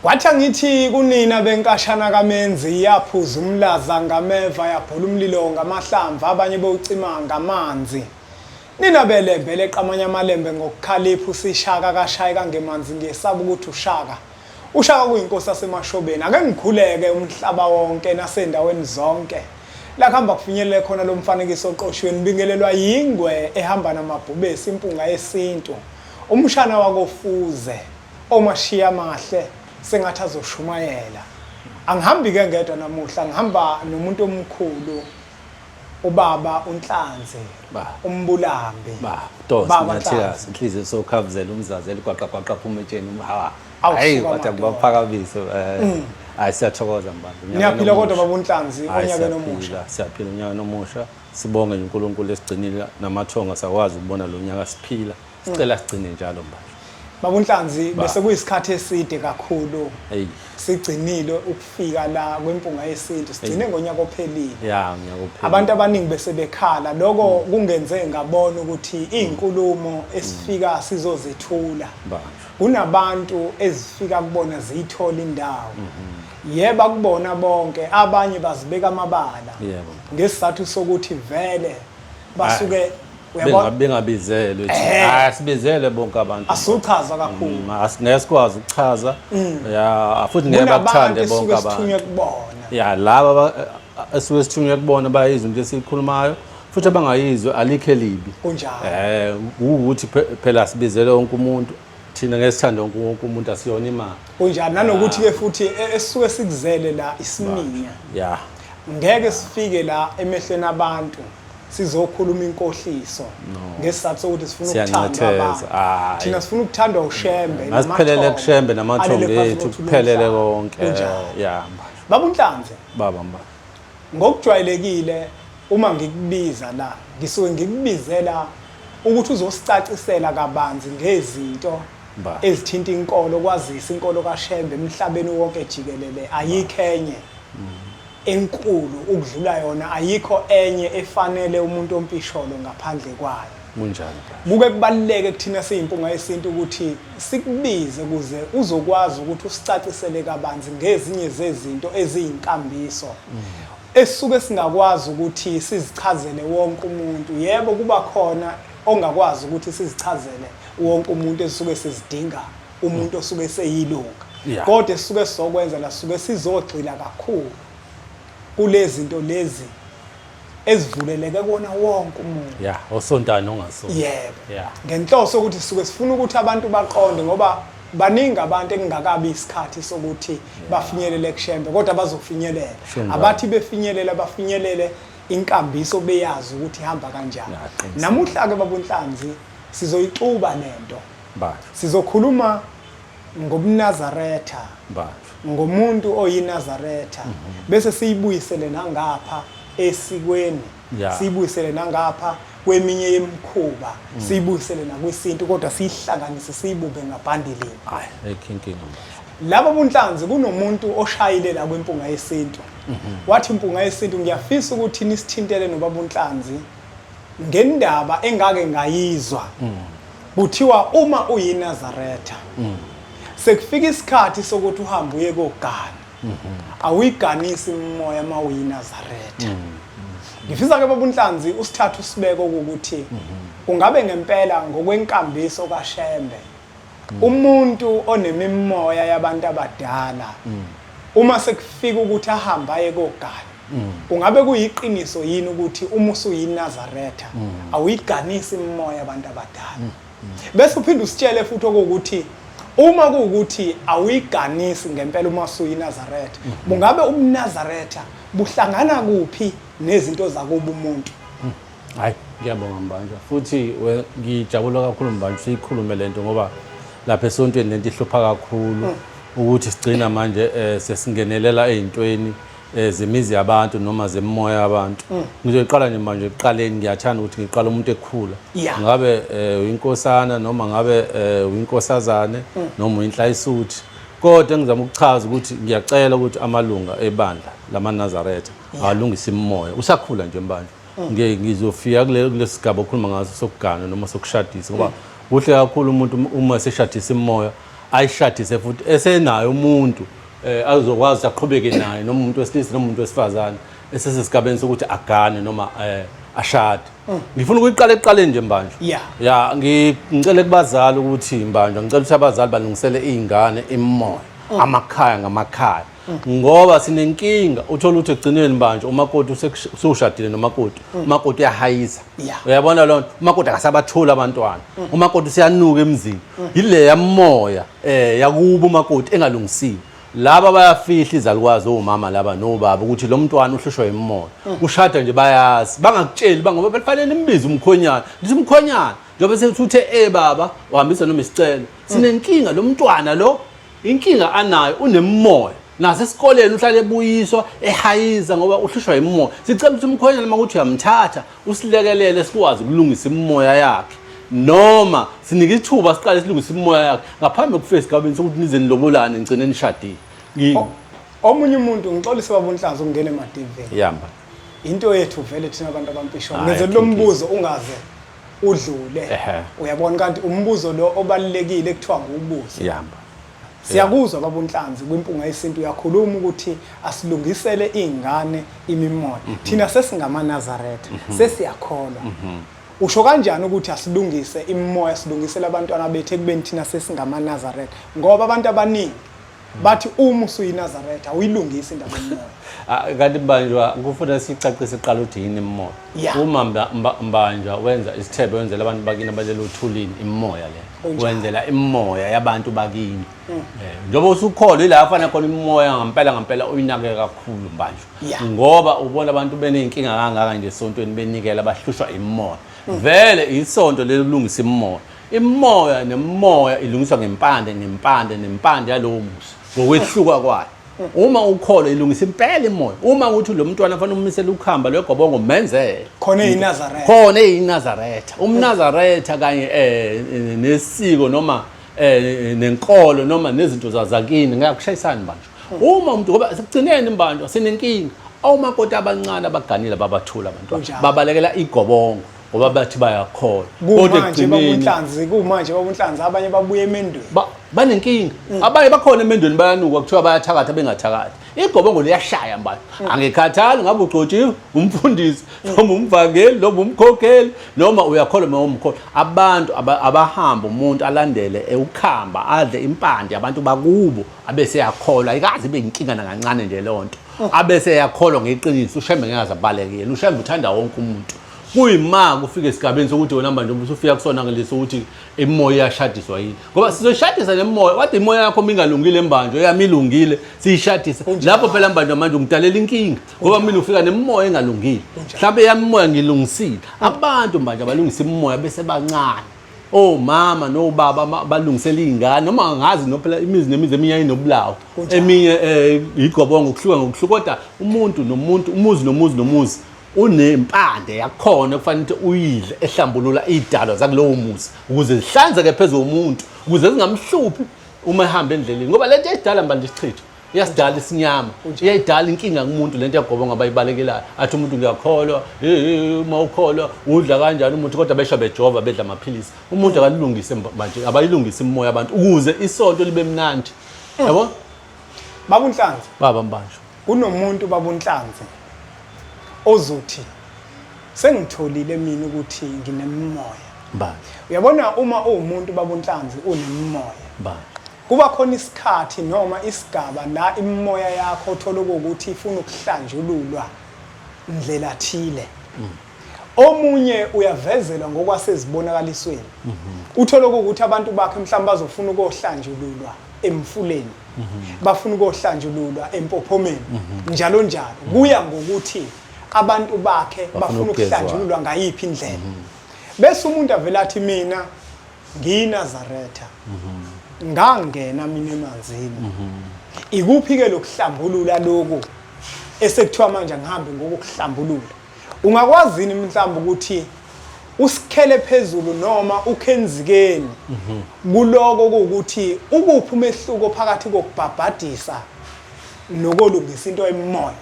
Wathi angithi kunina benkashana kaMenzi yaphuza umlaza ngameva yabhula umlilo ngamahlamvu abanye bewucima ngamanzi. Nina belembe leqamanye amalembe ngokukhalipha usishaka kashaye kangemanzi ngiyesaba ukuthi ushaka. Ushaka kuyinkosi yasemashobeni ake ngikhuleke umhlaba wonke nasendaweni zonke. Lakuhamba kufinyelele khona lo mfanekiso oqoshiwe nibingelelwa yingwe ehamba namabhubesi impunga yesintu. Umshana wakoFuze omashiya amahle sengathi azoshumayela. Angihambi-ke ngedwa namuhla ngihamba nomuntu omkhulu ubaba uNhlanzi Ba. uMbulambi. Ba, Donsi Baba Nyathikazi, Nhlanzi. inhliziyo sokhavuzela umzazi eligwaqa gwaqa phuma etsheni umhawa. Awu, Hayi suka wathi madoda. akubaphakamise. Eh. Hayi siyathokoza mbambi. Unyakeni Niyaphila kodwa omusha. baba uNhlanzi Hayi, onyakeni siyaphila, omusha. Siyaphila unyakeni omusha. Sibonge nje uNkulunkulu esigcinile namathonga sakwazi ukubona lo nyaka siphila. Sicela sigcine njalo mbambi. Baba uNhlanzi Ba. bese kuyisikhathi eside kakhulu Hey. sigcinile ukufika la kwimpunga yesintu sigcine ngonyaka ophelile. Ya, unyaka ophela. Abantu abaningi bese bekhala lokho kungenze ngabona ukuthi izinkulumo esifika sizozethula Mbanjwa. kunabantu ezifika kubona ziyithola indawo. Yeba kubona bonke abanye bazibeka amabala Yebo. ngesizathu sokuthi vele basuke uyabona Bengabizelwe thina. Ehhe. Hayi asibizelwe bonke abantu. Asuchaza kakhulu. Asingeke sikwazi ukuchaza. Ya, futhi ngeke Kunabantu bakuthande esuke bonke abantu. sithunywe kubona. Ya, laba esuke sithunywe kubona bayizwa into esiyikhulumayo futhi abangayizwa alikho elibi. Kunjalo. Ukuthi phela sibizele wonke umuntu. Thina ngeke sithande wonke umuntu asiyona imali. Kunjalo nanokuthi ke futhi esisuke sikuzele la isiminya. Ya. Ngeke sifike la emehlweni abantu sizokhuluma inkohliso ngesizathu sokuthi sifuna ukuthandwa Siyancetheza. abantu. Hayi. Thina sifuna ukuthandwa uShembe Masiphelele namathongo kuShembe namathongo alele phansi ethu kothuli kuphelele lomhlaba. konke. Kunjalo. Ya. Baba uNhlanzi, Baba mba. ngokujwayelekile uma ngikubiza la ngisuke ngikubizela ukuthi uzosicacisela kabanzi ngezinto Ba. ezithinta inkolo kwazisa inkolo kaShembe emhlabeni wonke jikelele ayikho enye enkulu ukudlula yona ayikho enye efanele umuntu ompisholo ngaphandle kwayo. Kunjalo. Kuke kubaluleke kuthina siyimpunga yesintu ukuthi sikubize ukuze uzokwazi ukuthi usicacisele kabanzi ngezinye zezinto eziyinkambiso esuke singakwazi ukuthi sizichazele wonke umuntu. Yebo kuba khona ongakwazi ukuthi sizichazele wonke umuntu esuke sizidinga umuntu osuke eseyilunga. Kodwa esuke sizokwenza la suke sizogxila kakhulu kulezi zinto lezi ezivuleleke kuwona wonke umuntu. Ya, osontayo nongasonti. Yebo. Ya. Ngenhloso ukuthi sisuke sifuna ukuthi abantu baqonde ngoba baningi abantu ekungakabi isikhathi sokuthi bafinyelele kuShembe kodwa bazofinyelela. Sure. Abathi befinyelela bafinyelele inkambiso beyazi ukuthi ihamba kanjani. Ya, qinisile. Namuhla ke baba uNhlanzi sizoyixuba lento. Mbanjwa. Sizokhuluma ngobuNazaretha. Mbanjwa. Ngomuntu oyiNazaretha bese siyibuyisele nangapha esikweni siyibuyisele nangapha kweminye yemikhuba siyibuyisele nakwisintu kodwa siyihlanganise siyibumbe ngabhandi linye. Hayi, ayikho inkinga mbanjwa. Laba bunhlanzi kunomuntu oshayile la kwimpunga yesintu. Wathi impunga yesintu ngiyafisa ukuthi nisithintele nobaba uNhlanzi ngendaba engake ngayizwa. Kuthiwa uma uyiNazaretha sekufika isikhathi sokuthi uhambe uye kogana. Awuyiganisi imimoya uma uyiNazaretha. Ngifisa ke baba uNhlanzi usithathe usibeke ukuthi kungabe ngempela ngokwenkambiso kaShembe umuntu onemimoya yabantu abadala uma sekufika ukuthi ahambe aye kogana kungabe kuyiqiniso yini ukuthi uma usuyiNazaretha awuyiganisi imimoya yabantu abadala. Bese uphinde usitshele futhi okuwukuthi uma kuwukuthi awuyiganisi ngempela uma usuyiNazaretha, bungabe ubuNazaretha buhlangana kuphi nezinto zakubo umuntu? Hayi, ngiyabonga Mbanjwa. Futhi ngijabula kakhulu Mbanjwa usuyikhulume lento ngoba lapha esontweni lento ihlupha kakhulu ukuthi sigcina manje sesingenelela ey'ntweni zemizi yabantu noma zemimoya yabantu. Ngizoyiqala nje manje ekuqaleni ngiyathanda ukuthi ngiqale umuntu ekhula. Ngabe uyinkosana noma ngabe uyinkosazane noma uyinhlayisuthi. Kodwa engizama ukuchaza ukuthi ngiyacela ukuthi amalunga ebandla lamaNazaretha alungise imimoya. Usakhula nje Mbanjwa. Ngizofika kulesigaba okhuluma ngaso sokugana noma sokushadisa ngoba kuhle kakhulu umuntu uma eseshadisa imimoya Ayishadise futhi esenayo umuntu azokwazi aqhubeke naye, noma umuntu wesilisa noma umuntu wesifazane, esesesigabeni sokuthi agane noma ashade. Ngifuna ukuyiqala ekuqaleni nje, Mbanjwa. Ya, ngicele kubazali ukuthi, Mbanjwa, ngicela ukuthi abazali balungisele iy'ngane imimoya, amakhaya ngamakhaya, ngoba sinenkinga. Uthola ukuthi ekugcineni, Mbanjwa, umakoti usushadile nomakoti, umakoti uyahayiza. Uyabona loo nto, umakoti akasabatholi abantwana, umakoti useyanuka emzini. Yileya moya yakubo umakoti engalungisiwe. Laba bayafihla izalukwazi, omama laba nobaba, ukuthi lo mntwana uhlushwa imimoya. Ushada nje bayazi, bangakutsheli, bangoba belifanele nimbize umkhonyana, lithi umkhonyana njengoba sethi uthe baba uhambisa noma isicelo, sinenkinga lo mntwana lo, inkinga anayo unemimoya, nasesikoleni uhlale ebuyiswa ehayiza ngoba uhlushwa imimoya. Sicela ukuthi umkhonyana uma kuthi uyamthatha usilekelele sikwazi ukulungisa imimoya yakhe, noma sinike ithuba siqale silungise imimoya yakhe ngaphambi kokufika esigabeni sokuthi nize nilobolane nigcine nishadile. Omunye umuntu, ngixolise baba uNhlanzi ukungena emadeveni. Yamba. Into yethu vele thina abantu abampishwana. Ngenze lo mbuzo ungaze udlule. Uyabona, kanti umbuzo lo obalulekile kuthiwa nguwubuze. Yamba. Siyakuzwa baba uNhlanzi kwiMpunga Yesintu uyakhuluma ukuthi asilungisele iy'ngane imimoya. Thina sesingamaNazaretha, sesiyakholwa. Usho kanjani ukuthi asilungise imimoya, silungisele abantwana bethu ekubeni thina sesingamaNazaretha? Ngoba abantu abaningi bathi uma usuyiNazaretha awuyilungisi indaba yemimoya. Ah, kanti Mbanjwa, kufuna sicacise kuqala ukuthi yini imimoya. Uma Mbanjwa wenza isithebe, wenzela abantu bakini abalele othulini, imimoya le. Wenzela imimoya yabantu bakini. Njengoba usukholwa ila afana khona imimoya ngampela ngampela uyinake kakhulu, Mbanjwa. Ngoba ubona abantu beney'nkinga kangaka nje esontweni, benikela, bahlushwa imimoya. Vele isonto leli lungisa imimoya. Imimoya nemimoya ilungiswa ngempande nempande nempande yalowo muzi ngokwehluka kwayo. Uma ukholwa ilungisa impela imoya. Uma uthi lo mntwana fanele umisele ukuhamba lwegobongo, menzele. Khona eyiNazaretha. Khona eyiNazaretha. UmNazaretha kanye nesiko noma nenkolo noma nezinto zazakini ngeke kushayisani, manje. Uma umuntu, ngoba sekugcineni, Mbanjwa, sinenkinga. Omakoti abancane abaganile babathula abantwana. Babalekela igobongo ngoba bathi bayakholwa. Kodwa Kumanje baba ekugcineni uNhlanzi, kumanje baba uNhlanzi abanye babuya emendweni. Banenkinga. Abanye bakhona emendweni bayanukwa, kuthiwa bayathakatha bengathakathi. Igobongo liyashaya, Mbanjwa. Angikhathali ngabe ugcotshiwe umfundisi noma umvangeli noma umkhokheli noma uyakholwa noma umkholwa. Abantu abahamba umuntu alandele ewukhamba adle impande abantu bakubo abese yakholwa, ayikaze ibe inkinga nakancane nje leyo nto. Abese yakholwa ngeqiniso, uShembe ngeke aze abaleke yena. UShembe uthanda wonke umuntu. Kuyima kufika esigabeni sokuthi wena manje usufika kusona ngaleso ukuthi imimoya iyashadiswa yini, ngoba sizoyishadisa nemimoya kodwa imoya yakho mingalungile, Mbanjwa, eyami ilungile, siyishadise lapho phela, Mbanjwa. Manje ungidalela inkinga ngoba mina ufika nemimoya engalungile, mhlawumbe eyami imoya ngilungisile. Abantu manje abalungisa imimoya bese bancane, omama nobaba balungisela iy'ngane, noma angazi no phela imizi nemizi eminye ayinobulawo, eminye igobongo, kuhluka ngokuhluka, kodwa umuntu nomuntu, umuzi nomuzi nomuzi unempande yakhona kufanele ukuthi uyidle ehlambulula iy'dalwa zakulowo muzi ukuze zihlanzeke phezu komuntu, ukuze zingamhluphi uma ehamba endleleni, ngoba lento iyayidala, Mbandla, isichitho, iyasidala isinyama, iyayidala inkinga kumuntu lento yagobongo abayibalekelayo. Athi umuntu ngiyakholwa, uma ukholwa udla kanjani umuntu? Kodwa besho bejova, bedla amaphilisi. Umuntu akalungise manje, abayilungise imimoya abantu ukuze isonto libe mnandi, yabo. Baba uNhlanzi. Baba Mbanjwa. Kunomuntu baba uNhlanzi ozothi sengitholile mina ukuthi nginemimoya. Mbanjwa. Uyabona, uma uwumuntu baba uNhlanzi unemimoya, Mbanjwa. kuba khona isikhathi noma isigaba la imimoya yakho othola ukuthi ifuna ukuhlanjululwa ndlela thile. Omunye uyavezelwa ngokwasezibonakalisweni, uthole ukuthi abantu bakhe mhlawumbe bazofuna ukohlanjululwa emfuleni, bafuna ukohlanjululwa empophomeni, njalo njalo, kuya ngokuthi abantu bakhe bafuna ukugezwa. Ukuhlanjululwa ngayiphi indlela. Bese umuntu avela athi mina ngiyiNazaretha, ngangena mina emanzini. Ikuphi-ke lokuhlambulula lokhu esekuthiwa manje angihambe ngokukuhlambulula? Ungakwazi yini mhlawumbe ukuthi usikhele phezulu noma ukhenzikeni kuloko kuwukuthi ukuphi umehluko phakathi kokubhabhadisa nokolungisa into emoya?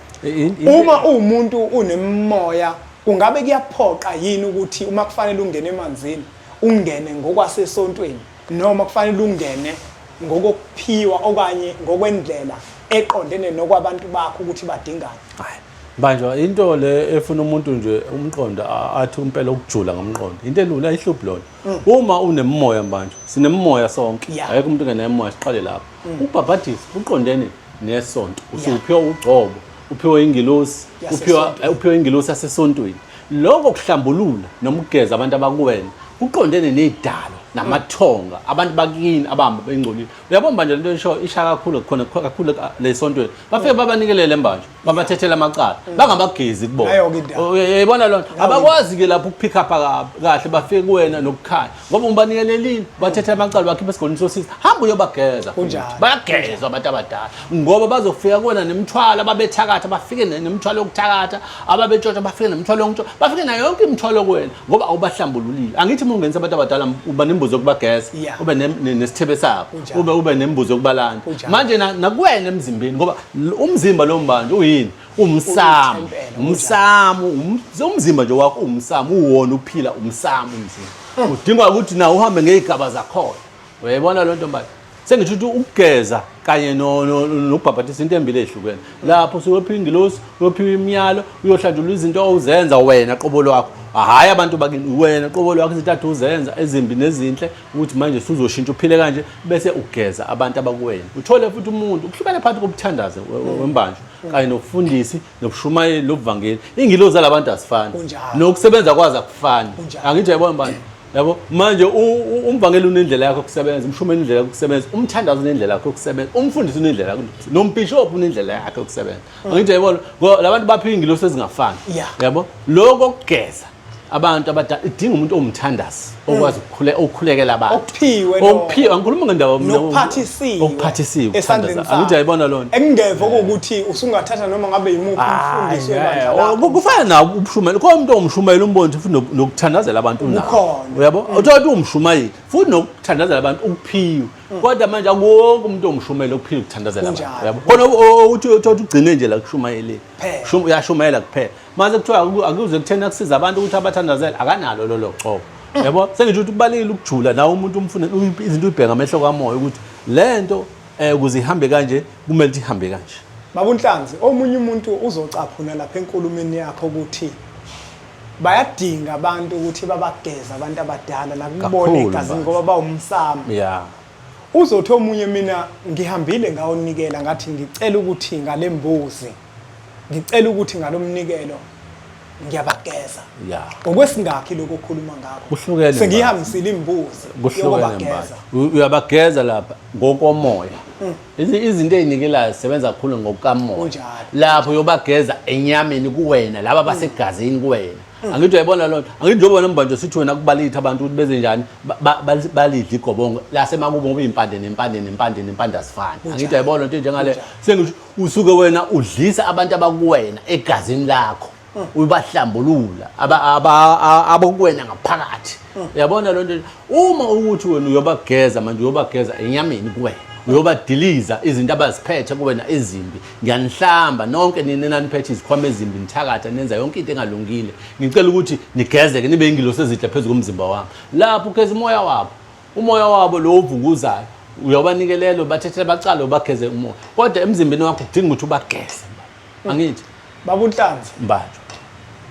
Uma uwumuntu unemimoya, kungabe kuyaphoqa yini ukuthi uma kufanele ungene emanzini ungene ngokwasesontweni, noma kufanele ungene Ngokokuphiwa okanye ngokwendlela eqondene nokwabantu bakho ukuthi badingani. Hayi. Mbanjwa into le efuna umuntu nje umqondo athi impela ukujula ngomqondo. Into elula ayihluphi lona. Uma unemoya mbanjwa, sinemoya sonke. Ayikho umuntu ongenemoya siqale lapho. Ubhabhadisa uqondene nesonto. Usuphiwa ugcobo, uphiwa ingilosi, uphiwa uphiwa ingilosi yasesontweni. Lokho kuhlambulula noma ukugeza abantu abakuwena kuqondene nezidalo namathonga abantu bakini abahamba bengcolile. Uyabona nje lento esho isha kakhulu khona kakhulu lesontweni. Bafike babanikelele manje. Babathethela amacala bangabagezi kubona. Nayo-ke indaba. Uyayibona lona abakwazi ke lapho ukupick up kahle bafike kuwena nokukhanya ngoba ubanikelelile bathethela amacala bakhipha esigodini sosiza hamba uyobageza futhi. Kunjalo. Bayagezwa abantu abadala ngoba bazofika kuwena nemithwalo ababethakatha bafike nemithwalo yokuthakatha ababetshontsha bafike nemithwalo yokuntshontsha bafike nayo yonke imithwalo kuwena ngoba awubahlambululile. Angithi uma ungenisa abantu abadala uba nembuzo yokubageza ube nesithebe sabo ube nembuzo yokubalanda manje nakuwena emzimbeni ngoba umzimba lo mbanje uyini umsamo umsamo umzimba nje wakho umsamo uwona uphila umsamo umzimba udinga ukuthi nawo uhambe ngezigaba zakhona. Uyayibona loo nto manje? Sengisho ukuthi ukugeza kanye nokubhabhadisa into embili ezihlukene. Lapho usuyophiwa ingilosi, uyophiwa imiyalo, uyohlanjulula izinto owuzenza wena qobo lwakho. Hhayi abantu bakini, wena qobo lwakho izinto ade uzenza ezimbi nezinhle ukuthi manje usuzoshintsha uphile kanje bese ugeza abantu abakuwena. Uthole futhi umuntu ukuhlukana phakathi kobuthandazi wembanjwa kanye nobufundisi nobushumayeli nobuvangeli. Ingilosi zalabantu azifani. Nokusebenza kwazo akufani. Angithi uyayibona manje? Yabo manje umvangeli unendlela yakhe yokusebenza, umshumeli unendlela yakhe yokusebenza, umthandazi unendlela yakhe yokusebenza, umfundisi unendlela yakhe, nombhishobhi unendlela yakhe yokusebenza. Angithi uyayibona ngoba labantu baphiwa ingilosi ezingafani. Yabo lokho okugeza abantu abadala idinga umuntu owumthandazi okwazi ukukhule ukukhulekela abantu. Okuphiwe Okuphiwe angikhuluma ngendaba mina. Nokuphathisiwe. Okuphathisiwe esandleni sakhe. Angithi uyayibona lona. Ekungeve ukuthi usungathatha noma ngabe yimuphi umfundisi webandla lakho. Kufana nawo ubushumayeli. Khona umuntu ongumshumayeli umbone ukuthi futhi nokuthandazela abantu unawo. Uyabo? Uthola ukuthi ungumshumayeli futhi nokuthandazela abantu ukuphiwe. Kodwa manje akuwonke umuntu ongumshumayeli okuphiwe ukuthandazela abantu. Uyabo? Khona uthi uthola ukuthi ugcine nje la kushumayeleni. Uyashumayela kuphela. Mase kuthiwa akuze kuthena kusiza abantu ukuthi abathandazele akanalo lolo gcobo. Yabo? Sengisho ukuthi kubalekile ukujula nawe umuntu umfune izinto uyibheka ngamehlo kamoya ukuthi lento ukuze ihambe kanje kumele ukuthi ihambe kanje. Baba uNhlanzi, omunye umuntu uzocaphuna lapha enkulumeni yakho ukuthi bayadinga abantu ukuthi babageze abantu abadala nakubona egazini ngoba bawumsamo. Uzothi omunye mina ngihambile ngawunikela ngathi ngicela ukuthi ngale mbuzi ngicela ukuthi ngalomnikelo ngiyabageza. Ngokwesingakhi lokho okhuluma ngakho? Kuhlukene. Sengiyihambisile imbuzi yokubageza. Uyabageza lapha ngokomoya. Izinto ey'nikelayo zisebenza kakhulu ngokukamoya. Lapho uyobageza enyameni kuwena, laba basegazini kuwena. Angithi uyayibona loo nto. Angithi njengoba wena Mbanjwa sithi wena kubalitha abantu ukuthi benze njani balidle igobongo lasemakubo ngoba iy'mpande nempande nempande nempande azifani. Angithi uyayibona into enjengale. Sengisho usuke wena udlisa abantu abakuwena egazini lakho. Ubahlambulula abakuwena ngaphakathi. Uyabona loo nto. Uma ukuthi wena uyobageza manje uyobageza enyameni kuwena. Uyobadiliza izinto abaziphethe kuwena ezimbi. Ngiyanihlamba nonke nina enaniphethe izikhwama ezimbi nithakatha nenza yonke into engalungile. Ngicela ukuthi nigezeke nibe ingilosi ezinhle phezu komzimba wami. Lapho ugeza umoya wabo. Umoya wabo lo ovunguzayo uyobanikelela ubathethele bacale ubageze umoya. Kodwa emzimbeni wakho kudinga ukuthi ubageze. Angithi Baba uNhlanzi. Mbanjwa.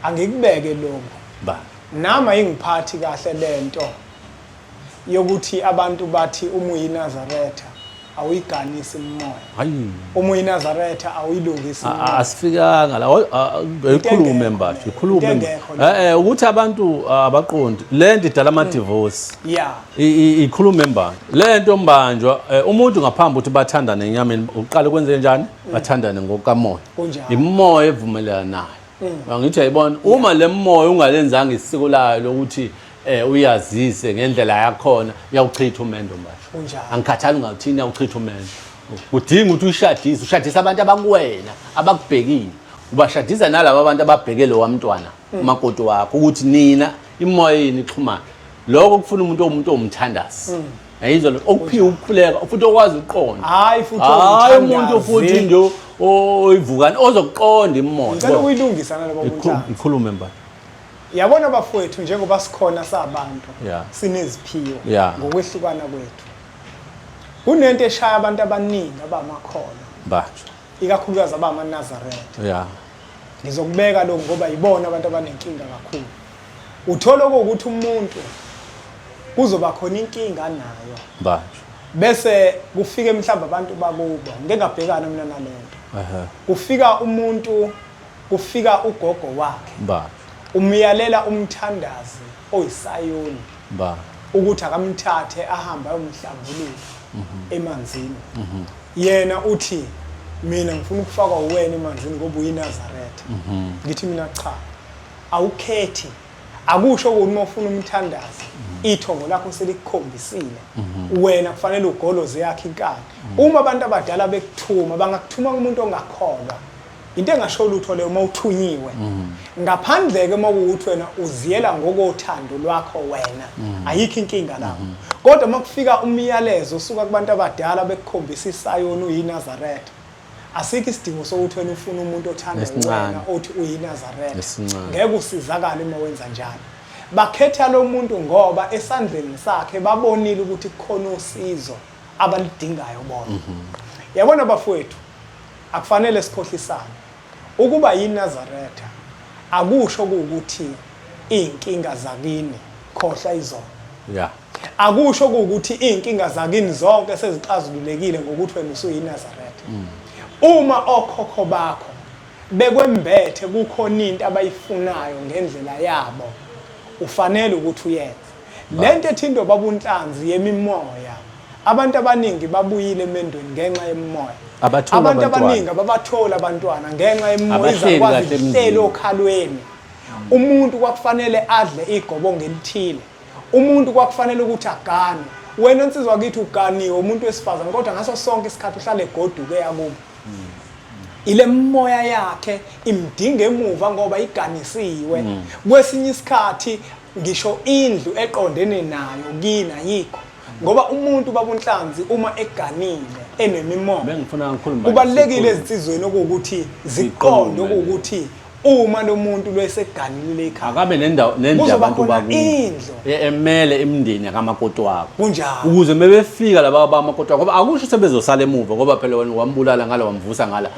Angikubeke lokhu. Mbanjwa. Nami ayingiphathi kahle lento yokuthi abantu bathi uma uyiNazaretha awuyiganisi imimoya. Hayi. Uma uyiNazaretha awuyilungisi imimoya. Asifikanga la. Ikhulume Mbanjwa, ikhulume. Ukuthi abantu abaqondi lento idala ama divorce. Ikhulume Mbanjwa. Lento Mbanjwa umuntu ngaphambi ukuthi bathandane enyameni uqale kwenze njani? Bathandane ngokukamoya. Imimoya evumelana nayo. Angithi uyayibona uma le moya ungalenzanga isiko layo lokuthi uyazise ngendlela yakhona uyawuchitha umendo Mbanjwa. Angikhathali ungawuthini uyawuchitha umendo. Kudinga ukuthi uyishadise, ushadise abantu abakuwena abakubhekile. Ubashadisa nalabo abantu ababheke lo wamntwana umakoti wakho ukuthi nina imoya yini ixhumana. Lokho kufuna umuntu owumuntu owumthandazi. Yayizwa lo okuphiwa ukukhuleka futhi okwazi ukuqonda. Hayi futhi Hayi umuntu futhi nje oyivukani ozokuqonda imoya. Ngicela ukuyilungisa nalabo bunhlanzi. Ikhulume Mbanjwa. Yabona bafowethu njengoba sikhona sabantu sineziphiwo ngokwehlukana kwethu. Kunento eshaya abantu abaningi abamakholwa. Mbanjwa. Ikakhulukazi abamaNazaretha. Yeah. Ngizokubeka lokhu ngoba yibona abantu abanenkinga kakhulu. Uthola ukuthi umuntu kuzoba khona inkinga nayo. Mbanjwa. Bese kufike mhlawumbe abantu bakubo, ngeke ngabhekana mina nalento. Kufika umuntu, kufika ugogo wakhe. Mbanjwa. Umyalela umthandazi oyisayoni. Mbanjwa. Ukuthi akamthathe ahambe ayomhlambulula emanzini. Yena uthi mina ngifuna ukufakwa uwena emanzini ngoba uyiNazaretha. Ngithi mina cha. Awukhethi. Akusho ukuthi uma ufuna umthandazi ithongo lakho selikukhombisile. Wena kufanele ugoloze yakhe inkani. Uma abantu abadala bekuthuma bangakuthuma kumuntu ongakholwa. Into engasho lutho leyo uma uthunyiwe. Ngaphandle ke uma kuwukuthi wena uziyela ngokothando lwakho wena, ayikho inkinga lapho. Kodwa uma kufika umyalezo osuka kubantu abadala bekukhombisa isayoni uyiNazaretha, asikho isidingo sokuthi wena ufune umuntu othanda wena othi uyiNazaretha. Ngeke usizakale uma wenza njalo. Bakhetha lo muntu ngoba esandleni sakhe babonile ukuthi kukhona usizo abalidingayo bona. Yabona bafowethu, akufanele sikhohlisane. Ukuba yiNazaretha akusho ukuthi izinkinga zakini khohlwa izona. Yeah. Akusho ukuthi izinkinga zakini zonke sezixazululekile ngokuthi wena usuyiNazaretha. Uma okhokho bakho bekwembethe kukhona into abayifunayo ngendlela yabo, ufanele ukuthi uyenze. Lento ethinta ubaba uNhlanzi yemimoya, abantu abaningi babuyile emendweni ngenxa yemimoya. Abatholi Abantu abantwana. abaningi ababatholi abantwana ngenxa yemimoya Abahleli izakwazi kahle zihleli emzini. okhalweni. Umuntu kwakufanele adle igobongo elithile. Umuntu kwakufanele ukuthi aganwe. Wena nsizwa kithi uganiwe umuntu wesifazane kodwa ngaso sonke isikhathi uhlale egoduke yakubo. Ile moya yakhe imdinga emuva ngoba iganisiwe. Kwesinye isikhathi ngisho indlu eqondene nayo kini ayikho. Ngoba umuntu baba uNhlanzi uma eganile enemimoya Bengifuna ngikhulume manje, kubalulekile sikhulume. ezinsizweni okuwukuthi ziqonde Sikhulume. okuwukuthi uma lo muntu lweseganile ekhaya akabe nendawo nendlu Kuzoba yabantu khona bakubo indlu. Emele imindeni yakamakoti wakho. Kunjalo. Ukuze mebefika laba bamakoti wakho, ngoba akusho sebezosala emuva ngoba phela wena wambulala ngala wamvusa ngala.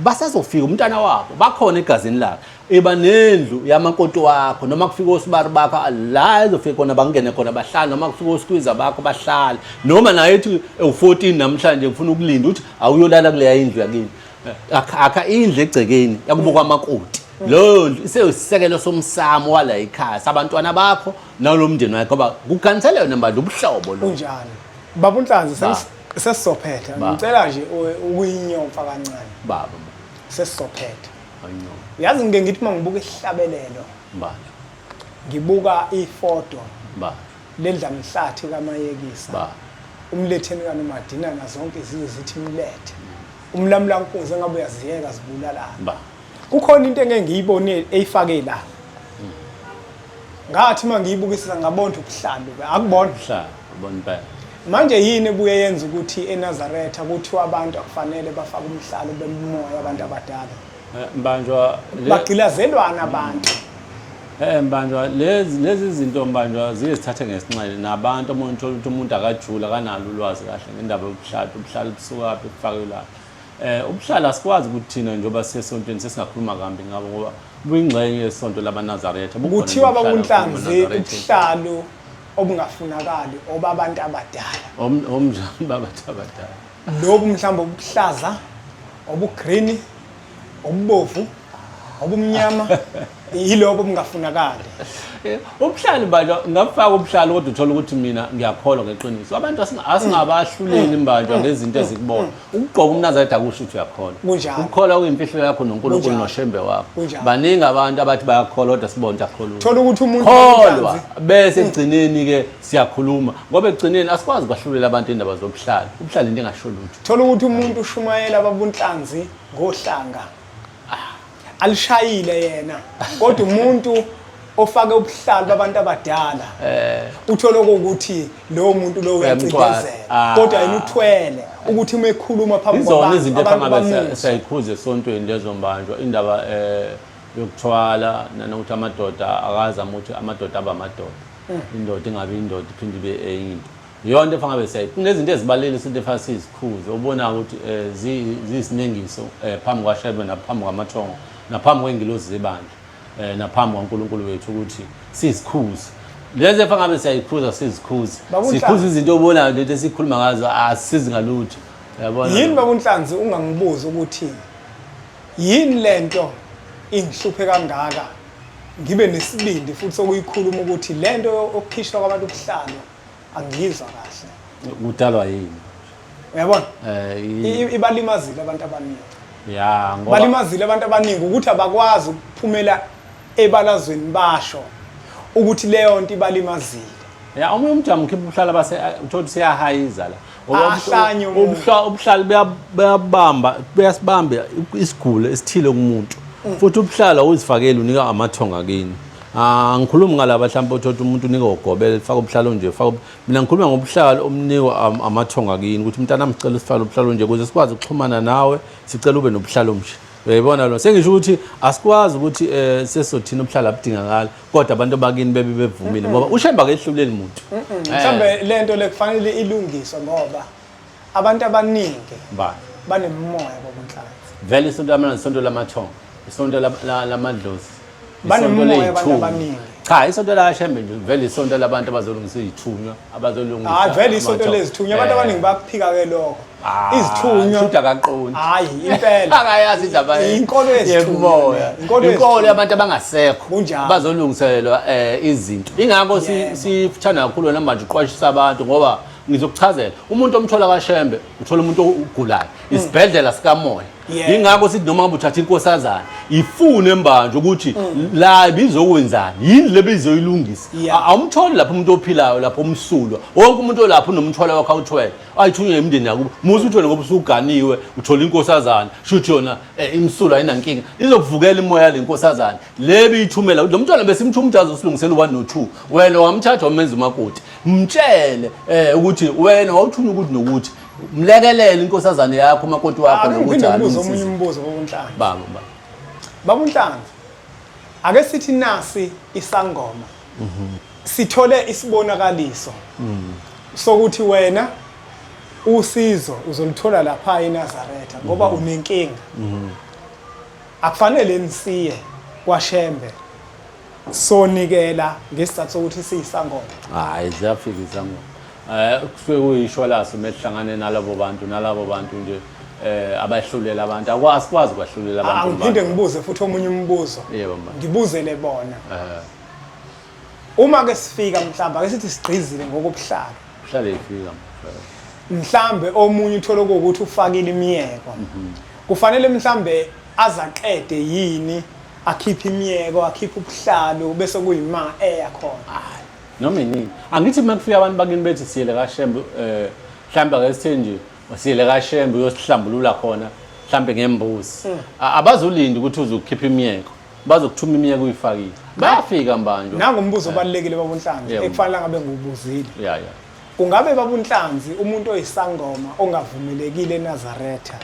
Basazofika umntana wabo, bakhona egazini lakhe. Iba nendlu yamakoti wakho noma kufika osibari bakho la ezofika khona bangene khona bahlale, noma kufika osikwiza bakho bahlale, noma naye ethi ewu-14 namhlanje ngifuna ukulinda uthi awuyolala kuleya indlu yakini. Akha indlu egcekeni yakubo kwamakoti. Leyo ndlu iseyisisekelo somsamo wala ekhaya sabantwana bakho nalo mndeni wakho, ngoba kuganisele yona mbali ubuhlobo lo. Kunjalo. Baba uNhlanzi, Ba. sesizophetha. Ba. Ngicela nje ukuyinyomfa kancane. Baba. Sesizophetha. Ayinyomfa. Uyazi ngike ngithi uma ngibuka isihlabelelo, Mbali. ngibuka ifoto Ba. lendlamhlathi kaMayekisa. Ba. Umletheni kaNomadinana zonke izizwe zithi mlethe. Umlamlankunzi engabe uyaziyeka zibulalana. Ba. Kukhona into engeke ngiyibone eyifake la. Ngathi uma ngiyibukisisa ngabona ubuhlalu, akubona. Ubuhlalu, ubona impela. Manje yini ebuye yenza ukuthi eNazaretha kuthiwa abantu akufanele bafake umhlalo bemoya abantu abadala? Mbanjwa Bagqilazelwana abantu. Mbanjwa lezi zinto Mbanjwa ziye zithathe ngesinxele nabantu, omunye uthola ukuthi umuntu akajula akanalo ulwazi kahle ngendaba yobuhlalu, ubuhlalu busukaphi bufakwe laphi. Ubuhlalu asikwazi ukuthi thina njengoba sisesontweni sesingakhuluma kambi ngabo ngoba buyingxenye yesonto lamaNazaretha. Bukhona Kuthiwa nje ubuhlalu bakunhlanzi kakhulu emaNazaretha. ubuhlalu obungafunakali obabantu abadala. Omnjani babantu abadala? Lobu mhlawumbe obuhlaza, obugreen, obubovu, obumnyama, yilobo obungafunakali. Ubuhlalu mbanjwa ngafaka ubuhlalu kodwa uthola ukuthi mina ngiyakholwa ngeqiniso. Abantu asingabahluleli mbanjwa ngezinto ezikubona. Ukugqoka umNazaretha akusho ukuthi uyakholwa. Kunjalo. Ukukholwa kuyimfihlo yakho noNkulunkulu Kunjalo. noShembe wakho. Kunjalo. Baningi abantu abathi bayakholwa kodwa sibona ukuthi akholwa. Thola ukuthi umuntu kholwa uNhlanzi- bese ekugcineni ke siyakhuluma ngoba ekugcineni asikwazi ukwahlulela abantu indaba zobuhlalu. Ubuhlalu into engasho lutho. Thola ukuthi umuntu ushumayela babunhlanzi ngohlanga. Alishayile yena kodwa umuntu ofake ubuhlalu babantu abadala uthola ukuthi lowo muntu lowo Uyamthwala. uyacindezela Ah. kodwa yena uthwele ukuthi uma ekhuluma phambi Izona kwabantu izinto abantu efangabe bamuzwe. siyayikhuza esontweni lezo mbanjwa indaba yokuthwala nanokuthi amadoda akazama ukuthi amadoda abe amadoda. Indoda ingabe indoda iphinde ibe enye into. Iyona into efanele siyayi. Kunezinto ezibalulekile isinto efanele sizikhuze. Ubona ukuthi ziyisinengiso phambi kwaShembe naphambi kwamathongo naphambi kwengilozi zebandla naphambi kwaNkulunkulu wethu ukuthi sizikhuze. Lezi efanele ngabe siyayikhuza sizikhuze. Sikhuza izinto obonayo lento esikhuluma ngazo asisizi ngalutho. Uyabona? Yini baba uNhlanzi ungangibuza ukuthi yini lento ingihluphe kangaka ngibe nesibindi futhi sokuyikhuluma ukuthi lento yokukhishwa kwabantu ubuhlalo angiyizwa kahle. Kudalwa yini? Uyabona? Eh ibalimazile abantu abaningi. Ya ngoba balimazile abantu abaningi ukuthi abakwazi ukuphumela ebalazweni basho ukuthi leyo nto ibalimazile. Ya omunye umjamu ukhipha ubuhlala base uthola ukuthi siyahayiza la. Ahlanye umuntu. Ubuhlali buyabamba buyasibamba isigulo esithile kumuntu. Futhi ubuhlala uzifakele unika amathonga kini. Ah ngikhuluma ngalaba mhlawumbe othola umuntu unika ugobela faka ubuhlalo nje faka mina ngikhuluma ngobuhlalo omnikwa amathonga kini ukuthi umntana sicela usifake ubuhlalo nje ukuze sikwazi ukuxhumana nawe sicela ube nobuhlalo nje. Uyayibona lo sengisho ukuthi asikwazi ukuthi eh sesothina ubuhlalo abudingakala kodwa abantu bakini bebe bevumile ngoba uShembe akehluleli muntu. Mhlawumbe lento le kufanele ilungiswe ngoba abantu abaningi banemimoya bobunhlanzi. Vele isonto lamanje isonto lamathongo, isonto lamadlozi. Banemimoya abantu abaningi. Cha, isonto lakaShembe nje vele isonto labantu abazolungisa izithunywa, abazolungisa. Hayi vele isonto lezithunywa, abantu abaningi bakuphika ke lokho. Izithunywa. Shuthi akaqondi. Hayi impela. Akayazi indaba inkolo yezithunywa. Inkolo yabantu abangasekho. Bazolungiselelwa izinto. Ingakho sithanda kakhulu namanje uqwashisa abantu ngoba ngizokuchazela umuntu omthola kaShembe uthola umuntu ogulayo isibhedlela sikamoya. Yingakho sithi noma ngabe uthatha inkosazana ifune mbanje ukuthi la ibizokwenzani yini le bizoyilungisa. Awumtholi lapho umuntu ophilayo lapho umsulwa wonke umuntu olapho unomthwalo wakhe awuthwele ayithunywe imindeni yakubo musa uthole ngoba usuganiwe uthola inkosazana shuthi yona imsulwa ayinankinga izokuvukela imoya le nkosazana le biyithumela lo mntwana besimthuma ukuthi azosilungisela u-1 no-2 wena wamthatha wamenza umakoti mtshele ukuthi wena wawuthunywa ukuthi nokuthi mlekelele inkosazane yakho umakoti wakho nokuthi alungise omunye umbuzo baba uNhlanzi. Baba baba. Baba uNhlanzi. Ake sithi nasi isangoma. Sithole isibonakaliso. Sokuthi wena usizo uzoluthola lapha eNazaretha ngoba unenkinga. Akufanele nisiye kwaShembe sonikela ngesizathu sokuthi siyisangoma. Hayi ziyafika isangoma. Kusuke kuyishwa laso mesihlangane nalabo bantu nalabo bantu nje abahlulela abantu asikwazi kwahlulela abantu. Angiphinde ngibuze futhi omunye umbuzo. Yebo mama. Ngibuzele bona. Uma ke sifika mhlawumbe ake sithi sigqizile ngokubuhlalo. Uhlale ifika. Mhlambe omunye uthola ukuthi ufakile imiyeko. Kufanele mhlambe azaqede yini akhiphe imiyeko akhiphe ubuhlalo bese kuyima eya khona. Noma inini. Angithi uma kufika abantu bakini bethi siyele kaShembe mhlambe ake sithe nje siyele kaShembe uyosihlambulula khona mhlambe ngembuzi. Abazolinda ukuthi uzokhipha imiyeko. Bazokuthuma imiyeko uyifakile. Bayafika mbanjwa. Nangu umbuzo obalulekile baba uNhlanzi ekufanele ngabe ngiwubuzile. Yeah yeah. Kungabe baba uNhlanzi umuntu oyisangoma ongavumelekile eNazaretha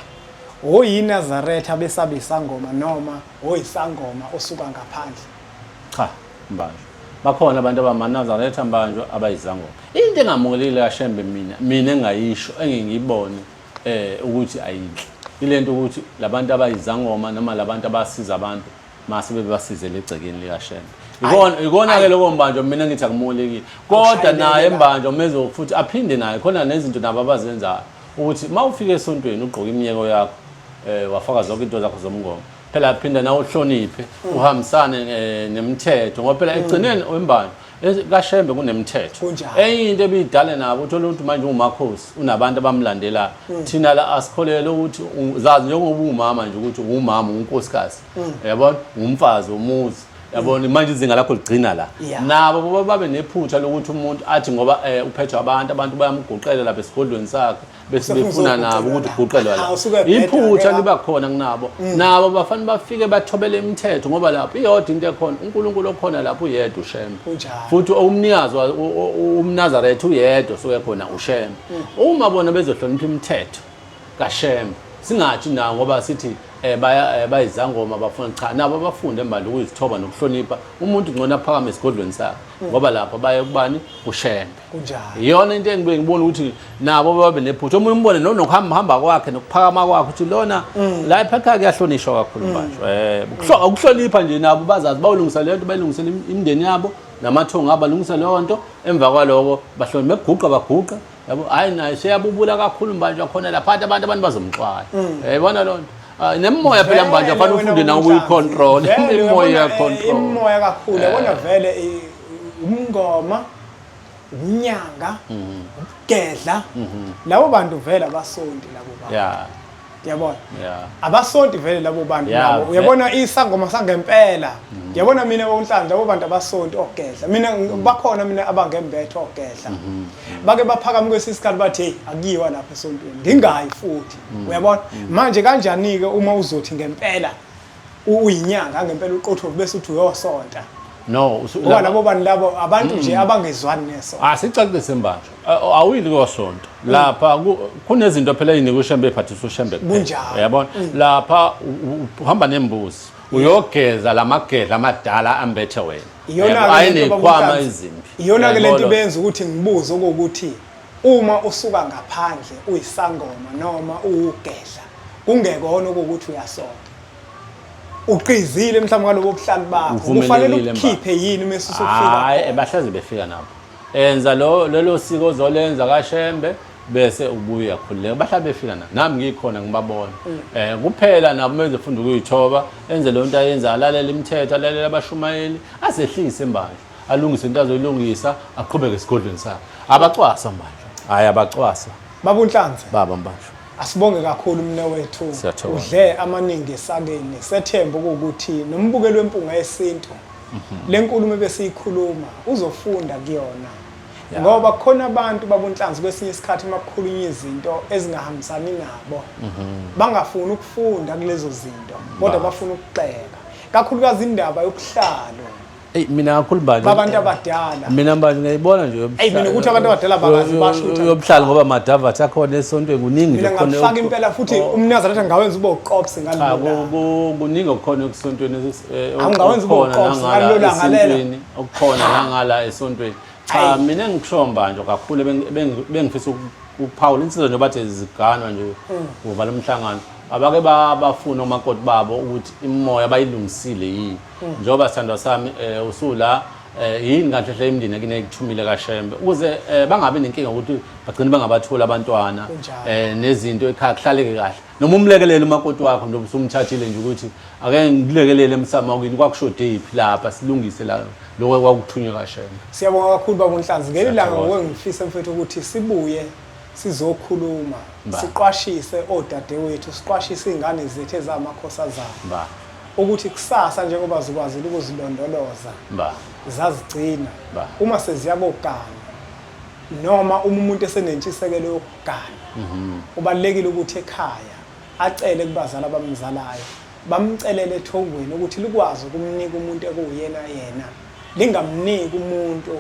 oyiNazaretha besabe isangoma noma oyisangoma osuka ngaphandle? Cha mbanjwa. Bakhona abantu abamaNazaretha mbanjwa abayizangoma. Into engamukelekile kaShembe mina engayisho engingiyibone ukuthi ayinhle. Ilento ukuthi labantu abayizangoma noma labantu abasiza abantu mase bebasizele egcekeni likaShembe. Ikona ke lokho mbanjwa mina ngithi akumukelekile. Kodwa naye mbanjwa mezo futhi aphinde naye khona nezinto nabo abazenzayo ukuthi mawufika esontweni ugqoka imiyeko yakho wafaka zonke into zakho zomngoma. Phela phinda nawe uhloniphe uhambisane nemithetho ngoba phela ekugcineni wembanjwa kaShembe kunemithetho. Enye into ebidale nabo uthola ukuthi manje umakhosi unabantu abamlandelayo. Thina la asikholele ukuthi zazi njengoba umama nje ukuthi umama unkosikazi. Uyabona umfazi umuzi. Yabona manje izinga lakho ligcina la. Nabo babe nephutha lokuthi umuntu athi ngoba uphethwe abantu abantu bayamguqela lapha esigodlweni sakhe bese befuna nabo ukuthi uguqelwa la. Iphutha liba khona kunabo. Nabo bafana bafike bathobele imithetho ngoba lapho iyodwa into ekhona uNkulunkulu okhona lapho uyedwa uShembe. Futhi umnikazi umNazaretha uyedwa osuke khona uShembe. Uma bona bezohlonipha imithetho kaShembe singathi na ngoba sithi Baya bayizangoma bafuna, cha, nabo abafunde mbali ukuzithoba nokuhlonipha umuntu. Ngcono aphakame esigodlweni sakhe, ngoba lapha baye kubani? KuShembe. Kunjalo. Iyona into engibuye ngibona ukuthi nabo babe nephutha. Omunye umbone nokuhamba hamba kwakhe nokuphakama kwakhe ukuthi lona la ekhaya kuyahlonishwa kakhulu manje. Ukuhlonipha nje, nabo bazazi bawulungisa leyo nto, bayilungisela imindeni yabo namathongo abo, balungisa leyo nto. Emva kwaloko bahloniphe, beguqa baguqa, yabo. Hayi, naye seyabubula kakhulu manje khona lapha abantu bazomxwaya, yayibona loo nto. Ah, nemimoya phela manje afanele ufunde nawe ukuyi-control imimoya, iya-control. Imimoya kakhulu, yabona vele, umngoma, umnyanga, ukugedla, labo bantu vele abasonti labo bantu. Yabona, abasonti vele labo bantu. Nabo uyabona isangoma sangempela, yabona mina bonhlanhla, labo bantu abasonti ogedla. Mina bakhona mina abangembethe ogedla, bake baphakama kwesinye isikhathi bathi, hey, akuyiwa lapha esontweni, ngingayi futhi. Uyabona manje kanjani-ke uma uzothi ngempela uyinyanga ngempela uqotho, bese uthi uyosonta? No. Ngoba labo bantu labo abantu nje abangezwani nesonto. Asicacise mbanjwa. Awuyili kosonto lapha, kunezinto phela ey'nikwa uShembe, ey'phathisa uShembe kuphela. Kunjalo. Uyabona lapha uhamba nembuzi, uyogeza lamagedla amadala ambethe wena. Iyona-ke Yabo, lento, ayeney'khwama Baba Nhlanzi. ezimbi. Iyona-ke lento Uyayibona? ibenza ukuthi ngibuze okokuthi uma usuka ngaphandle uyisangoma noma uwugedla, kungekona okokuthi uyasonta, uqizile mhlawumbe ngalobo buhlali bakho, kufanele Uvumelekile. ukukhiphe yini uma usufika? Hhayi, bahlezi befika nabo, enza lo lelo siko ozolenza kaShembe, bese ubuye uyakhululeka. Bahlale befika nabo, nami ngikhona ngibabona. Kuphela nabo uma ezofunda ukuyithoba, enze leyo nto ayenza, alalele imithetho, alalele abashumayeli, azehlise mbandla, alungise into azoyilungisa, aqhubeke esigodlweni sakhe. Abacwasa mbandla, hhayi, abacwasa. Baba uNhlanzi. Baba mbandla. Asibonge kakhulu mne wethu. Siyathokoza. Udle amaningi esakeni. Sethemba ukuthi nombukelo wempunga yesintu, le nkulumo ebesiyikhuluma uzofunda kuyona, ngoba kukhona abantu babunhlanzi kwesinye isikhathi uma kukhulunywa izinto ezingahambisani nabo, bangafuni ukufunda kulezo zinto, kodwa bafuna ukugxeka, kakhulukazi indaba yobuhlalo Eyi, mina kakhulu mbanje babantu abadala. Mina mbanje ngiyayibona nje. Eyi, mina ukuthi abantu abadala bakazi basho ukuthi yobuhlalo, ngoba amadavathi akhona esontweni kuningi mina nje khona. Ngakufaka impela futhi umnazaretha ngawenza ube uqops Cha, ngalelo kuningi okukhona ekusontweni, Awungawenza ube okukhona uqops nangala ngalelo langa lelo. esintwini, okukhona nangala esontweni. Cha, Ayi. mina engikusho mbanje kakhulu, bengifisa ukuphawula insizwa nje bathi ziganwa nje, uvala umhlangano, abake bafune omakoti babo ukuthi imimoya bayilungisile yini. Njengoba sithandwa sami, usula yini kahle hle imndeni yakini ekuthumile kaShembe, ukuze bangabi nenkinga ukuthi bagcine bengabatholi abantwana. Kunjalo. Nezinto ekhaya kuhlaleke kahle, noma umlekelele umakoti wakho njengoba usumthathile nje, ukuthi ake ngikulekelele emsamo wakini, kwakushode yiphi lapha, silungise la lokho kwakuthunywe kaShembe. Siyabonga kakhulu baba uNhlanzi. Ngelinye ilanga Siyathokoza. ngoke ngifisa mfethu ukuthi sibuye sizokhuluma, Ba. siqwashise odadewethu, siqwashise iy'ngane zethu ezamakhosazana Ba. ukuthi kusasa njengoba zikwazile ukuzilondoloza, Ba. zazigcina, Ba. uma seziya kogana noma uma umuntu esenentshisekelo yokugana, kubalulekile ukuthi ekhaya acele kubazali abamzalayo, bamcelele ethongweni ukuthi likwazi ukumnika umuntu ekuwuyena yena, lingamniki umuntu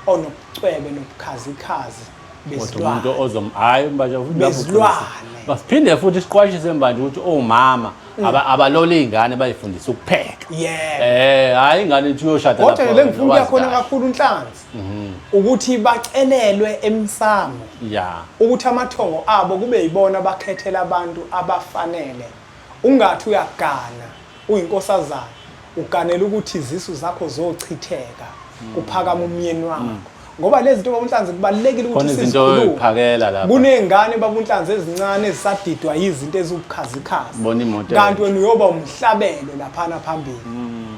onobucwebe nobukhazikhazi Kodwa umuntu bezilwane. ozom, hayi mbanje futhi lapho. Bezilwane. Basiphinde futhi siqwashise mbanje ukuthi omama abalole iy'ngane, bayifundise ukupheka. Yebo. Hhayi, ingane ithi uyoshada Kodwa lapho le ngifuna ukuya wazi khona kahle. kakhulu Nhlanzi, ukuthi bacelelwe emsamo ukuthi amathongo abo kube yibona abakhethela abantu abafanele. Ungathi uyagana uyinkosazana, uganela ukuthi izisu zakho zochitheka, kuphakama umyeni wakho, ngoba lezi zinto babunhlanzi kubalulekile ukuthi Khona izinto sizikhulume. oyiphakela lapha. Kuney'ngane babunhlanzi ezincane ezisadidwa yizinto eziwubukhazikhazi. Bona imoto Kanti entsha. wena uyoba umhlabelo laphana phambili,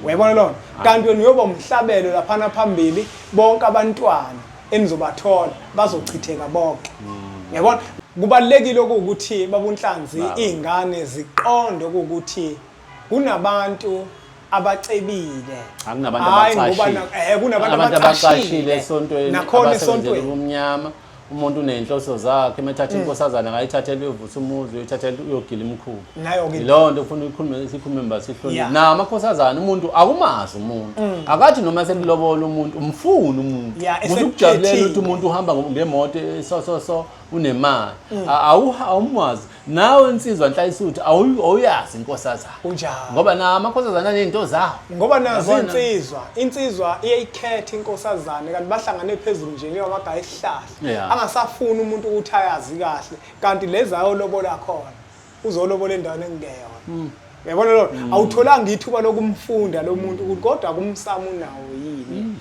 uyayibona lona? Kanti wena uyoba umhlabelo laphana phambili, bonke abantwana enizobathola bazochitheka bonke, uyabona? Kubalulekile okuwukuthi babunhlanzi Baba. iy'ngane ziqonde okuwukuthi kunabantu abacebile. Akunabantu Hhayi ngoba abacashile. Kunabantu Abantu abacashile esontweni, nakhona abasebenzela esontweni. ubumnyama. Umuntu uney'nhloso zakhe, uma ethatha inkosazana akayithathela uyovusa umuzi, uyithathela uyogila imikhuba. Nayo-ke. Yiloyo nto ufuna uyikhulume, sikhulume mba sihloniphe. Na amakhosazana, umuntu akumazi umuntu, akathi noma sekulobola umuntu umfuni umuntu. Ya, Musa ukujabulela ukuthi esekukhethile. umuntu uhamba ngemoto so so so. Unemali. Awumazi nawe insizwa nhlayisuthi, awuyazi inkosazana. Kunjalo. Ngoba na amakhosazana aney'nto zawo. Ngoba nazo Yabona? insizwa iyayikhetha inkosazane, kanti bahlangane phezulu nje njengamagaya esihlahla. Angasafuni umuntu ukuthi ayazi kahle, kanti lezi ayolobola khona uzolobola endaweni engeyona. Uyabona lo, awutholanga ithuba lokumfunda lo muntu ukuthi kodwa kumsamo unawo yini,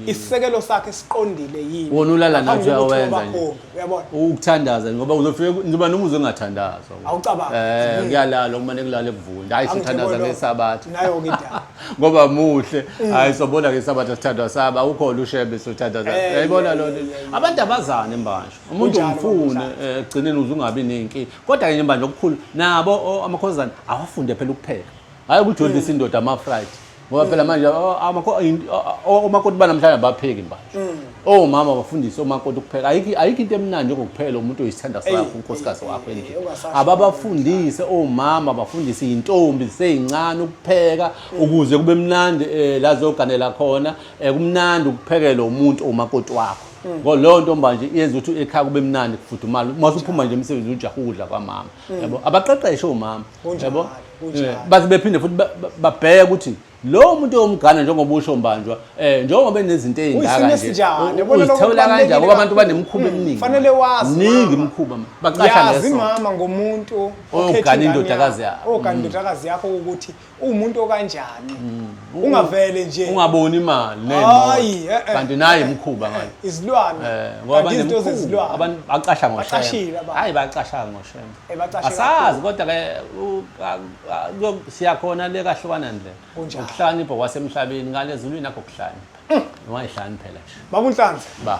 isisekelo sakhe siqondile yini. Wona ulala ngaphambi nathi kokuthi uyawenza nje. ubakhombe, uyabona. Ukuthandaza ngoba uzofika njengoba noma uzongathandazwa. Awucabangi. Kuyalala kumane kulala ekuvunda. Hayi, sithandaza Angijabula. ngesabatha. Nayo-ke indaba. Ngoba muhle. Hayi, sobona ngesabatha sithandwa saba ukhona ushebe sothandaza. Uyayibona lo nto. Abantu abazane mbanje. Umuntu Kunjalo, umfune baba. Ekugcineni uze ungabi nenkinga. Kodwa ke mbanje okukhulu nabo amakhosazana awafunde phela ukupheka. Hayi ukuthi udlisa indoda ama fried. Ngoba phela manje omakoti banamhlanje abapheki mbanje. Omama bafundise omakoti ukupheka. Ayikho into emnandi njengokuphela umuntu oyisithanda sakho, unkosikazi wakho endlini. Ungasasho. Ababafundise omama, bafundise intombi ziseyincane ukupheka ukuze kube mnandi la zoganela khona, kumnandi ukuphekela umuntu omakoti wakho. Ngoba leyo nto manje iyenza ukuthi ekhaya kube mnandi kufudumala. Uma usuphuma nje emsebenzini ujaha ukudla kwamama. Yabo, abaqeqeshe omama. Yabo? Kunjalo. Baze bephinde futhi babheke ukuthi lo muntu omgana njengoba usho mbanjwa, njengoba enezinto ey'ngaka Uyisimo nje, esinjani? Yabona lokho uzithola kanjani? kubalulekile Ngoba abantu kakhulu. banemikhuba eminingi. Fanele wazi, Mningi mama. imikhuba, ma. Bacasha Yazi ngesonto. mama ngomuntu Ogana okhetha ingane indodakazi yakho. yakho. Ogana indodakazi yakho ukuthi uwumuntu okanjani. Ungavele nje. Ungaboni imali ney'moto. Hayi, Kanti naye imikhuba ngayo. Izilwane. Ngoba Kanti izinto banemikhuba. zezilwane. Abantu bacasha ngoshembe. Bacashile abantu. Hayi, bacasha ngoshembe. Bacashe Asazi kakhulu. kodwa ke siyakhona le kahlukana ndlela. Kunjalo. Ukuhlakanipha kwasemhlabeni ngale ezulwini akho kuhlakanipha. Ungayihlani phela nje. Baba uNhlanzi. Ba.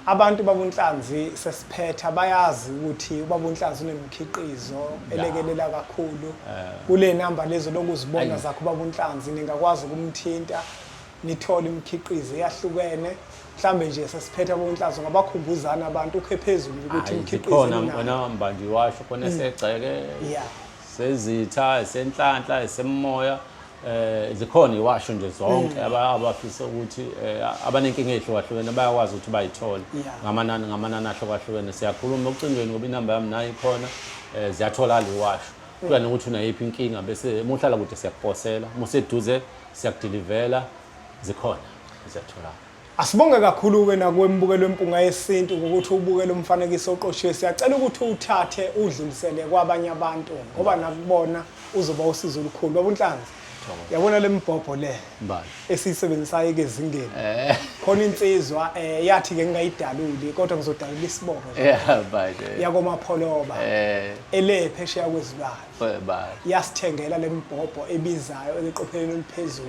Abantu Baba uNhlanzi sesiphetha bayazi ukuthi uBaba uNhlanzi unemikhiqizo elekelela kakhulu. Kule namba lezo lokuzibona zakho Baba uNhlanzi, ningakwazi ukumthinta nithole imikhiqizo eyahlukene. Mhlambe nje sesiphetha Baba uNhlanzi ngabakhumbuzana abantu ukhe phezulu ukuthi Hayi, imikhiqizo zikhona ninayo. wena mbanje washo khona esegceke. Sezitha, esenhlanhla, esemoya. Zikhona iwasho nje zonke abafisa ukuthi abanenkinga ehlukahlukene bayakwazi ukuthi bayithole ngamanani ahlukahlukene. Siyakhuluma ocingweni ngoba inamba yami nayo ikhona, ziyatholakala iwasho. Kuya nokuthi unayiphi inkinga, bese uma uhlala kude siyakuposela, uma useduze siyakudilivela, zikhona ziyatholakala. Asibonge kakhulu-ke nakuwe mbukeli weMpunga Yesintu ngokuthi ubukele umfanekiso oqoshiwe. Siyacela ukuthi uwuthathe udlulisele kwabanye abantu ngoba nakubona uzoba usizo olukhulu. Baba uNhlanzi, yabona le mbhobho le Mbali. esiyisebenzisayo ezingeni. Khona insizwa yathi ke ngingayidaluli kodwa ngizodalula isibongo nje. Yeah, manje. YakoMapholoba. Ele phesheya kwezilwane. Bye. Yasithengela le mbhobho ebizayo eqopheleni eliphezulu.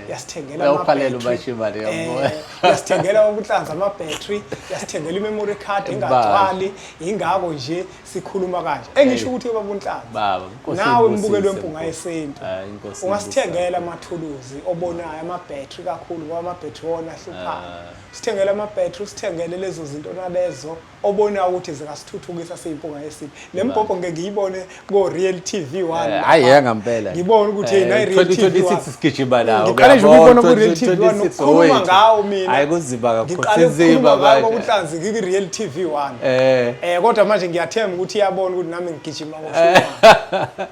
Yasithengela Uyawukhalela ama-battery. ubashimane, uyabona. Yasithengela ukunhlanza ama-battery, yasithengela i-memory card engagcwali, ingakho nje sikhuluma kanje. Engisho ukuthi baba uNhlanzi, Baba, Nkosi nawe ibusise, mbukeli weMpunga Nkosi. Yesintu, Inkosi ungasithengela ibusise. amathuluzi obonayo, ama-battery kakhulu ngoba ama-battery wona ahluphayo. Sithengele ama-battery, usithengele lezo zinto nalezo obonayo ukuthi zingasithuthukisa siyiMpunga Yesintu. Le mbhobho ngeke ngiyibone ko-Real TV 1. Hayi, yangempela. Ngibone ukuthi hey, nayi Real TV 1. 2026 sigijima lawo. Ngiqale nje ukuyibona Uyabona, ku-Real TV 1 2026 nokukhuluma owethu. ngawo mina. Hayi, kunzima kakhulu. Ngiqale Sinzima ukukhuluma ngawo manje. uNhlanzi ngikwi-Real TV 1. Kodwa manje ngiyathemba ukuthi iyabona ukuthi nami ngigijima ngoshukela.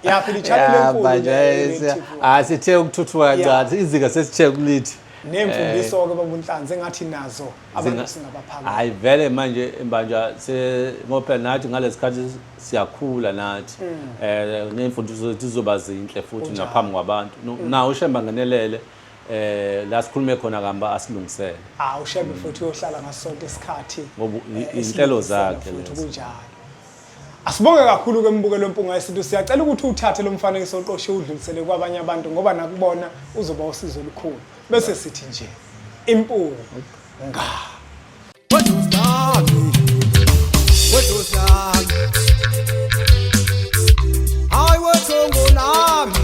Yaphila i-channel Ya, enkulu manje, le Real TV 1. Sithe ukuthuthuka kancane, izinga sesithe kulithi. Nemfundiso-ke baba uNhlanzi engathi nazo abantu singabaphakela. Hayi vele manje mbanja se ngoba nathi ngalesikhathi siyakhula nathi. Nemfundiso zethu zizoba zinhle futhi naphambi kwabantu. Nawo uShembe angenelele, la sikhulume khona kamba asilungisele. UShembe futhi uyohlala ngaso sonke isikhathi. Ngoba inhlelo Esilungisela zakhe futhi lezo. kunjalo. Asibonge kakhulu ke mbukeli weMpunga Yesintu. Siyacela ukuthi uthathe lo mfanekiso oqoshiwe udlulisele kwabanye abantu ngoba nakubona uzoba usizo olukhulu. Bese sithi nje impunga. Hayi wethongo lami,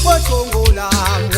wethongo lami.